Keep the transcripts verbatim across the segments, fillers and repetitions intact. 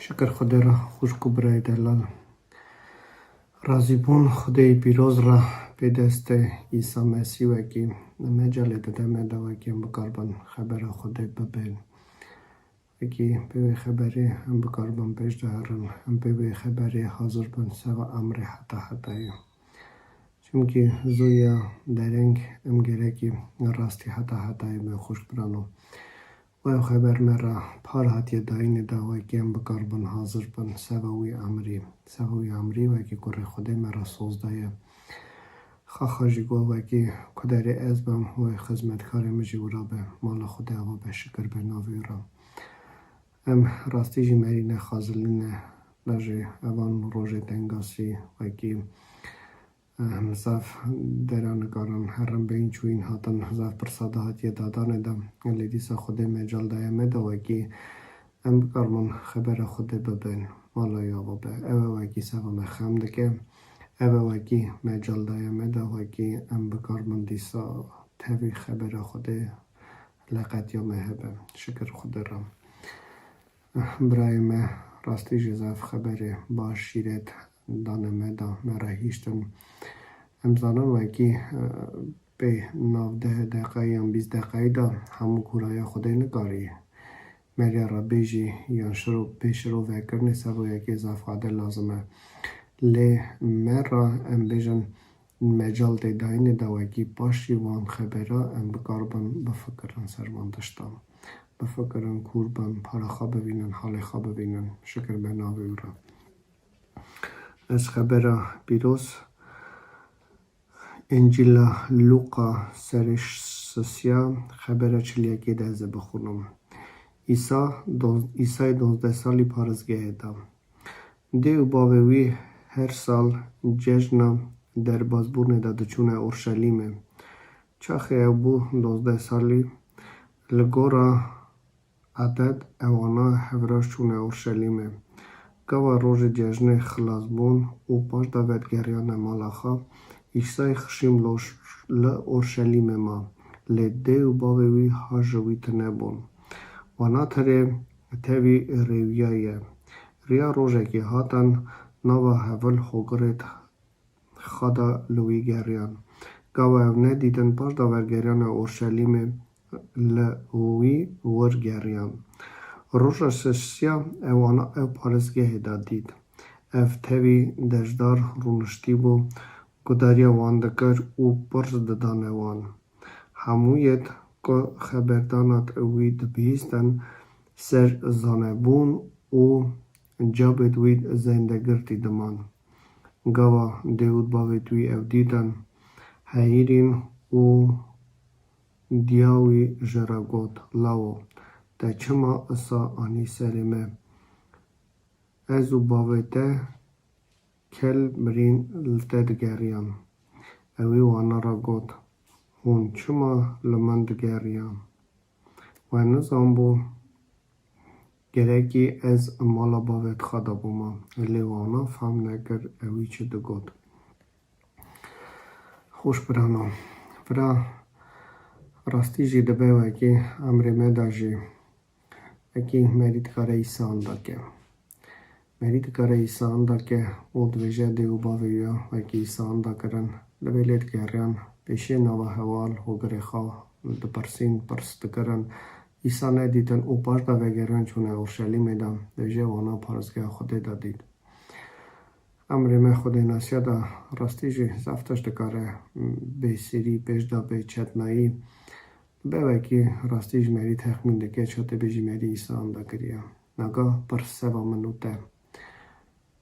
Şikir Xwedê re, xwişk û birayê delal. Razîbûn Xwedê yê pîroz re pê destê Îsa Mesîh wekî mecalê dide me de wekî em bikarbin xebera Xwedê bibên. Wekî pê wê xeberê em bikarbin pêş de herin, em pê wê xeberê hazir bin seva emrê heta hetayê. Çimkî zû ya dereng em gerekî rastî heta hetayê be xwişk birano. Ew xeber me re par hatiye dayînê de wekî em bikarbin hazir bin seva wî emrî. Seva wî emrî wekî kurê Xwedê me re soz daye. Xaxa jî got wekî ku derê ez bim wê xizmetkarê min jî wira be. Mala Xwedê ava be, şikir be navê wî re. Em rastî jî merî nexazilîne, lajê evan rojê tengasî wekî Em zaf dera nikarin herin bêyîn çûyîn hatin, zaf pirsa de hatiye dadanê de. Lê dîsa Xwedê mecal daye me de wekî em bikarbin xebera Xwedê bibin. Mala ya ve be. Ew e wekî seva me xem dike. Ew e wekî mecal daye me de wekî em bikarbin dîsa tevî xebera Xwedê leqetiya me hebe. Şikir Xwedê re. Birayê me rastî jî zaf xeberê baş şîret dane me da me re hiştin. Em zanin wekî, eh, pê nav deh deqayî yan bîst deqayî de hemû kûraya Xwedê nikarî meriya re bêjî yan şiro-, pê şirovekirinê ser rûyekê zaf qade lazim e. Lê me re em bêjin mecal tê dayînê de wekî paşî wan xebera em bikaribin bifikirin ser van tiştan. Bifikirin, kûr bin, para xwe bivînin, halê xwe bivînin. Şikir be navê wî re. Ez xebera pîroz Încîla Lûqa serê sisiya xebera çil yekê de ez ê bixwînim. Îsa doz-, Îsayê dozdeh salî parêzgehê de. Dê û bavê wî her sal cejna derbazbûnê de diçûne Orşelîmê. Çaxê ew bû dozdeh salî, li gora edet ewana hevraş çûne Orşelîmê. Gava rojê cejnê xilasbûn û paş de vedigeriyane mala xwe, Îsay xişîm loş-, li Orşelîmê ma, lê dê û bavê wî ha ji wî tune bûn. Wana tirê tevî rêwiyaye. Riya rojekê hatan nava hevil hogirêt xwe de li wî geriyan. Gava ew nedîtin paş de vedigeriyane Orşelîmê li wî wir geriyan. Roja sisiya ewana ew parêzgehê de dît. Ev tevî dejdar rûniştî bû, gudariya wan dikir û pirs didane wan. Hemûyêt ku xeberdanat wî dibihîstin ser zanebûn û cabêt wî zendegirtî diman. Gava dê û bavêt wî ew dîtin, heyîrîn û diya wî ji re got, Lawo, te çima isa anî serê me? Ez û bavê te kel birîn li te digeriyan. Ewî wana re got, Hûn çima li min digeriyan? We nizanbû gerekî ez mala bavê xwe de bûma. Lê wana fam nekir ewî çi digot. Xweş birano. Vira rastî jî dibe wekî emrê me de jî. Wekî merî dikare îsa anda ke. Merî dikare îsa anda ke û dibêje dê û bavê wî ya wekî îsa anda kirin. Li vê lê digeriyan pêşiyê nava heval hogirê xwe dipirsîn, pirs dikirin. Îsa nedîtin û paş de vegeriyan çûne Orşelîmê de. Dibêje wana parêzgeha Xwedê de dît. Emrê me xwedênasiya de rastî jî zaf tişt dikare bê sêrî, pêş de bê çetnayî. Be wekî rastî ji merî texmîn dike, çawa tê bêjî merî Îsa anda kiriye. Naga pirs seva min û te.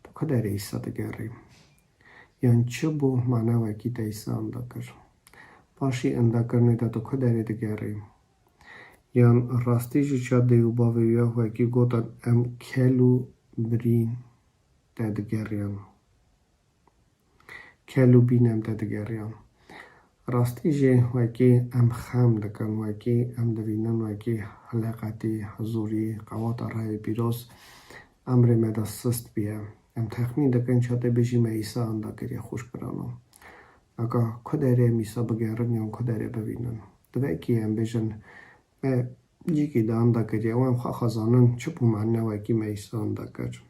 Tu ku derê Îsa digerî? Yan çi bû mane wekî te Îsa anda kir? Paşî indakirinê de tu ku derê digerî? Yan rastî jî ça dê û bavê wî ya wekî gotin em kel û birîn te digeriyan. Kel û bîn em te digeriyan. Rastî jî wekî em xem dikin, wekî em divînin, wekî hileqetî, hizûrî, qewata rayê pîroz emrê me de sist bûye. Em texmîn dikin, ça tê bêjî me Îsa anda kiriye xweş birano. Aka ku derê em Îsa bigerin yan ku derê bivînin. Divekî em bêjin, me cîkî de enda kiriye. Wan xwe xwe zanin çi bû mane wekî me Îsa enda kir.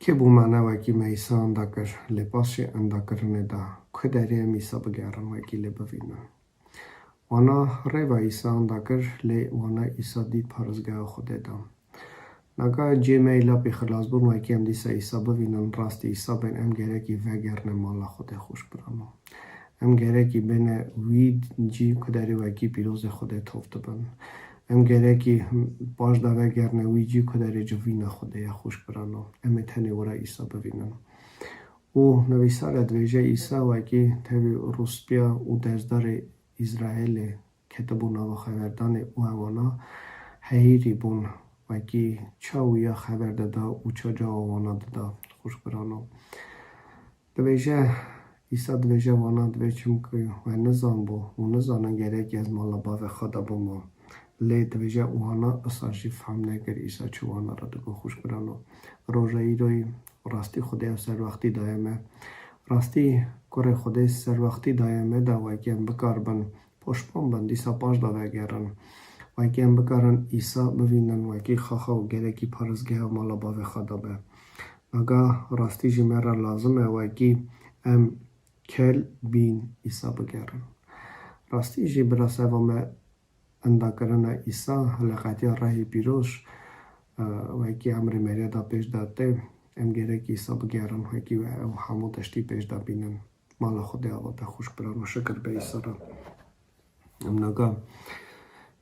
Kê bû mane wekî me Îsa enda kir, lê paşê enda kirinê de ku derê em Îsa bigerin wekî lê bivînin. Wana rêva Îsa enda kir, lê wana Îsa dît parêzgeha Xwedê de. Naga cê me yê lapî xilasbûn wekî em dîsa Îsa bivînin, rastî Îsa bên em gerekî vegerine mala Xwedê xweş birano. Em gerekî bêne wî cî ku derê wekî pîrozê Xwedê tov dibin. Em gerekî paş de vegerine wî cî ku derê civîna Xwedê ye xweş birano. Em ê tenê wira Îsa bivînin. Û nivîsar e dibêje Îsa wekî tevî rûspîya û dezdarê Îsraîlê ketibû nava xeverdanê û ewana heyîrî bûn wekî ça wîya xever dida û ça cawa wana dida xweş birano. Dibêje, Îsa dibêje wana dibê çimkî we nizanbû û nizanin gerekî ez mala bavê xwe de bûma. Lê dibêje wana isa jî fehm nekir Îsa çi wana re digo xweş birano. Roja îroyî rastî Xwedê ev serwextî daye me. Rastî kurê Xwedê serwextî daye me da wekî em bikaribin poşman bin, dîsa paş de vegerin. Wekî em bikarin Îsa bivînin wekî xaxa û gerekî parêzgeha mala bavê xwe de be. Naga rastî jî me re lazim e wekî em kel bîn Îsa bigerin. Rastî jî bira seva me endakirina Îsa, leqetiya rehî pîroz, e, wekî emrê Merya da pêş de tê, em gerek Îsa bigerin, wekî ew hemû tiştî pêş de bînin. Mala Xwedê ava te xweş birano, şikir be Îsa re. Em naga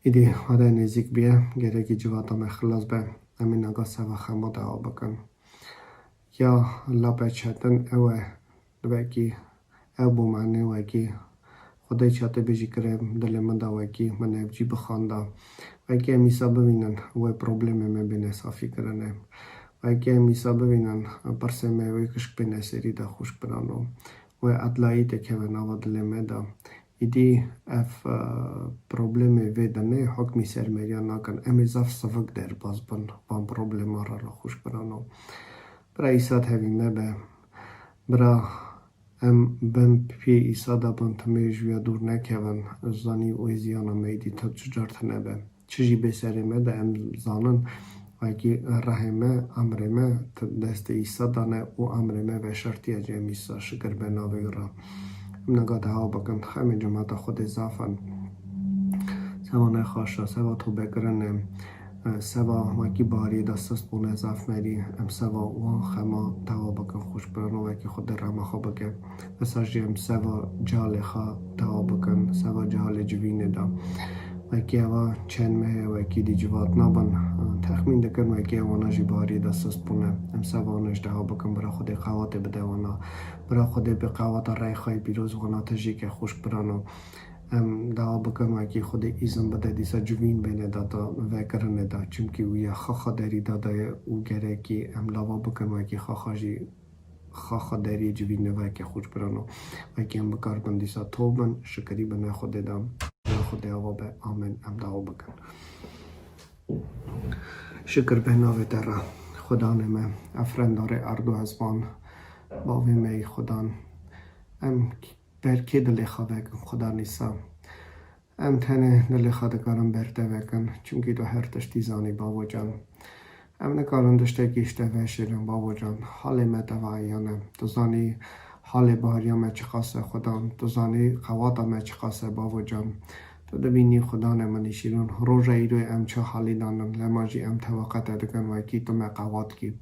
îdî hade nêzîk bîye, gerekî civata me xilas be. Em ê naga seva xema dewa bikin. Ya lape çetin ew e, wekî ew bû mane wekî Xwedê çatê bijî kire dilê min de wekî min ev cî bixanda. Wekî em Îsa bivînin wê problemê me bêne safî kirine. Wekî em Îsa bivînin pirsê me wê kişk bêne serî de xweş birano. Wê edlayî te keve nava dilê me de. Îdî ev, e, problemê vê dinê hukmî ser meriya nakin. Em ê zaf sivik derbas bin van problema re li xweş birano. Bira Îsa tevî me be. Bira em bin pê Îsa de bin, timê ji ya dûr nekevin. Ez zanî wê ziyana me îdî tu çi car tune be. Çi jî bê serê me de em zanin, wekî rehê me, emrê me destê Îsa dane û emrê me veşartiye cem Îsa, şikir be navê wî re. Em niga dewa bikin, xemê cemata Xwedê zaf in. Seva nexaşa, seva tobekirinê, seva wekî bariyê de sist bûne zaf merî, em seva wan xema dewa bikin, xweş birano wekî Xwedê rema xwe bike. Wisa jî em seva cehalê xwe dewa bikin, seva cehalê civînê de. Wekî eva çend meh e, wekî dî civat nabin. Texmîn dikin wekî ewana jî barî de sist bûne. Em seva wana jî dewa bikin, bira Xwedê qewatê bide wana. Bira Xwedê bi qewata rey xwe yê pîroz wana tijî ke xweş birano. Em dewa bikin wekî Xwedê îzin bide dîsa civîn bêne data vekirinê de. Çimkî wî ya xaxa derî dadaye û gerekî em lava bikin wekî xaxa jî xaxa deriyê civînê veke xweş birano. Wekî em bikaribin dîsa tov bin, şikirî bine Xwedê de. Bila Xwedê ava be. Amen. Em dewa bikin. Şikir be navê te re. Xudanê me, efrendarê erd û ezman, bavê me yî Xudan. Em ber kê dilê xwe vekin Xudan Îsa. Em tenê dilê xwe dikarin ber te vekin, çimkî tu her tiştî zanî, bavo can. Em nikarin tiştekî ji te veşêrin, bavo can. Halê me teva eyan e. Tu zanî halê bariya me çiqas e, Xudan. Tu zanî qewata me çiqas e, bavo can. Tu dibînî, Xudanê min şîrin, roja îro em çi halî danin, lema jî em teveqe te dikin, wekî tu me qewat kî.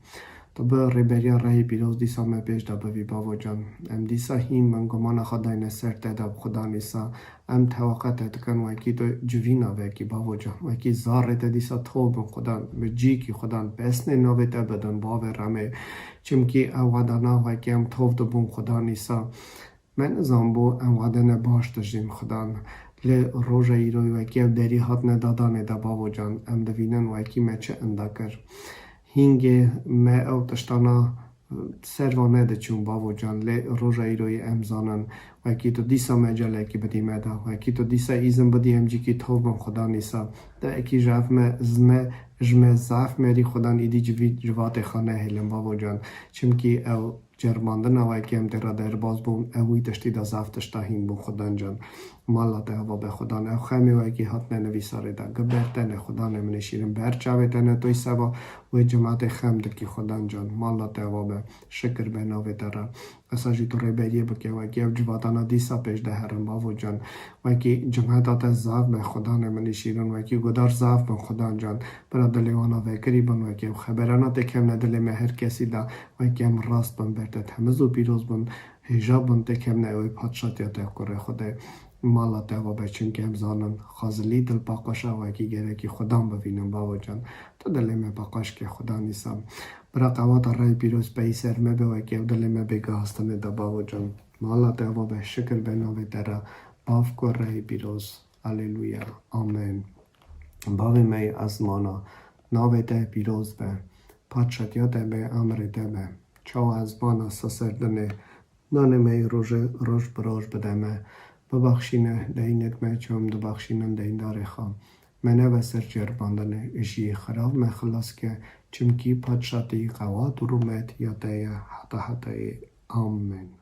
Tu bi rêberiya rehê pîroz dîsa me pêş de bivî, bavo can. Em dîsa hîn bin gumana xwe dayne ser te de, bi Xudan Îsa. Em teweqe te dikin, wekî tu civîna vekî, bavo can. Wekî zarê te dîsa tov bin, Xudan. Bi cîkî, Xudan, pesnê navê te bidin, bavê remê. Çimkî ew wedana wekî em tov dibûn, Xudan Îsa. Me nizanbû em wadene baş dijîn, Xudan. Lê roja îro wekî ev derî hatine dadanê de, bavo can. Em dibînin wekî me çi inda kir. Hîngê me ew tiştana ser va nediçûn, bavo can. Lê roja îroyê em zanin, wekî tu dîsa me calekî bidî me de, wekî tu dîsa îzin bidî em cîkî tov bin, Xudan Îsa. De ekî ji ev me, ji me, ji me zaf merî, Xudan, îdî civî civatê xwe nehêlin, bavo can. Çimkî ew ceribandina wekî em tê re derbas bûn, ew wî tiştî de zaf tişta hîn bûn Xudan can. Mala te ava be Xudan, ew xemê wekî hatine nivîsarê de, giber tenê Xudanê min ê şîrin, ber çavê tenê toy seba wê cimatê xem dikî Xudan can. Mala te ava be, şikir be navê te re. Esa jî tu rêberiyê bike, wekî ev civatana dîsa pêş de herin, bavo can. Wekî cimheta te zaf be, Xudanê min ê şîrin, wekî gudar zaf bin, Xudan can. Bira dilê wana vekirî bin, wekî ev xeberana tê kevne dilê me her kesî de, wekî em rast bin, ber te temiz û pîroz bin, hêja bin, tê kevne ew ê padşatiya te kurê Xwedê. Mala te ava be, çimkî em zanin, xazilî dil paqaşa wekî gerekî Xudan bivînin, bavo can. Tu dilê me paqaş ke Xudan îsa. Bira qewata rey pîroz peyî ser me be, wekî ew dilê me bê gihastinê de, bavo can. Mala te ava be, şikir be navê te re, bav ku rey pîroz. Aleluya. Amen. Bavê me yê ezmana, navê te pîroz be. Padşatiya te be, emrê te be. Çawa ezmana seserdinê, nanê me yê rojê roj bi roj bide me. Bibaxşîne, deynêt me, çawa em dibaxşînin deyndarê xwe. Me neve ser ceribandinê, ji yê xirab me xilas ke, çimkî padşatî, qewat û rûmet ya te ye heta hetayê. Amen.